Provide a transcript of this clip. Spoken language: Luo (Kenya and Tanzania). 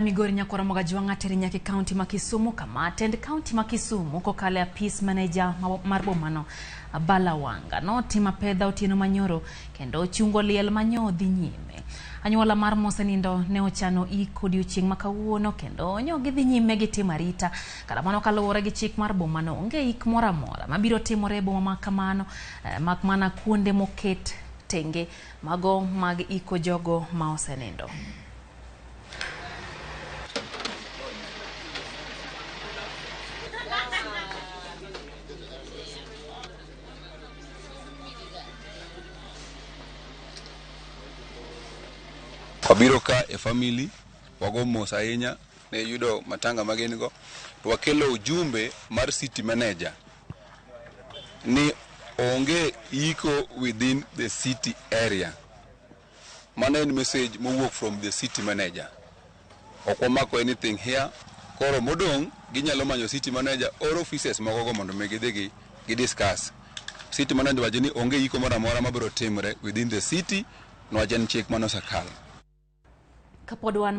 Migori nyakwara Mogajwang' ateri nyaka e kaunti ma Kisumu kama tend kaunti ma Kisumu kokalo e apis maneja mar bomano Abala Wanga notimo apedha otieno manyoro kendo ochungo liel manyo dhi nyime. Anyuola mar mosenindo ne ochano ik odiochieng' ma kawuono kendo nyo gidhi nyime gi timo arita. Kata mano kaluwore gi chik mar bomano onge ik moro amora mabiro timore e boma ma kamano mak mana kuonde moket tenge mago mag iko jogo ma osenindo. Wabiro ka e family wago mos ahinya ne yudo matanga ma gin go to wakelo ujumbe mar city manager ni onge iko within the city area. Mano en message mowuok from the city manager. Ok wamako anything here. Koro modong' ginyalo manyo city manager or offices moko go mondo mi gidhi gi, gi discuss. City manager wacho ni onge iko moro amora mabiro timre within the city niwach en chik manosekalo. Kapod wan